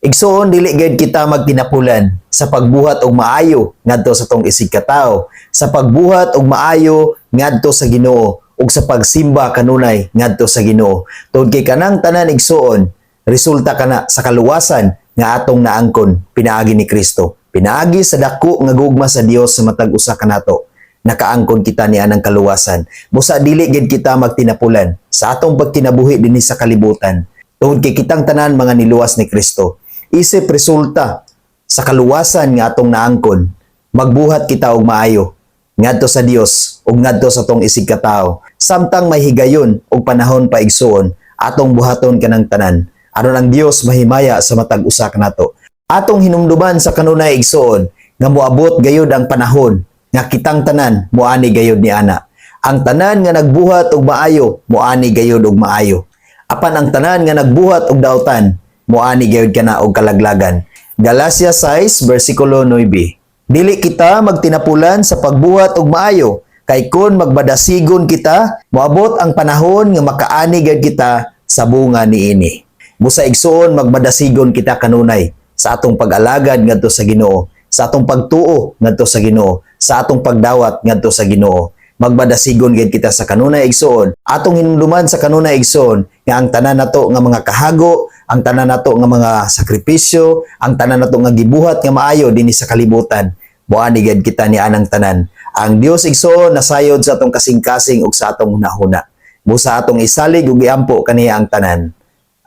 Igsuon, dili gayud kita magtinapulan sa pagbuhat og maayo ngadto sa atong isig katawo, sa pagbuhat og maayo ngadto sa Ginoo ug sa pagsimba kanunay ngadto sa Ginoo. Tungod kay kanang tanan, igsuon, resulta kana sa kaluwasan nga atong naangkon pinaagi ni Kristo. Pinaagi sa dako nga gugma sa Dios sa matag usa kanato, nakaangkon kita ni anang kaluwasan. Busa dili gid kita magtinapulan sa atong pagkinabuhi dinhi sa kalibutan. Tungod kay kitang tanan mga niluwas ni Kristo. Isip resulta sa kaluwasan nga atong naangkon, magbuhat kita og maayo ngadto sa Dios ug ngadto sa atong isig katawo. Samtang may higayon ug panahon pa, igsuon, atong buhaton kanang tanan aron ang Dios mahimaya sa matag usa kanato. Atong hinumduman sa kanunay, igsuon, nga moabot gayud ang panahon nga kitang tanan moani gayud ni ana. Ang tanan nga nagbuhat og maayo, moani gayud og maayo. Apan ang tanan nga nagbuhat og dautan, moani gayud kana og kalaglagan. Galacia 6 versikulo 9. Dili kita magtinapulan sa pagbuhat og maayo, kay kun magmadasigon kita, moabot ang panahon nga makaani gayud kita sa bunga niini. Busa igsuon, magmadasigon kita kanunay sa atong pag-alagad ngadto sa Ginoo, sa atong pagtuo ngadto sa Ginoo, sa atong pagdawat ngadto sa Ginoo. Magmadasigon gid kita sa kanunay, igsuon. Atong hinumduman sa kanunay, igsuon, nga ang tanan nato nga mga kahago, ang tanan nato nga mga sakripisyo, ang tanan nato nga gibuhat nga maayo dinhi sa kalibutan, moani gid kita ni anang tanan. Ang Dios, igsuon, nasayod sa atong kasing-kasing ug sa atong hunahuna. Busa atong isalig ug iampo kaniya ang tanan.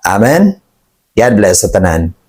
Amen. God bless sa tanan.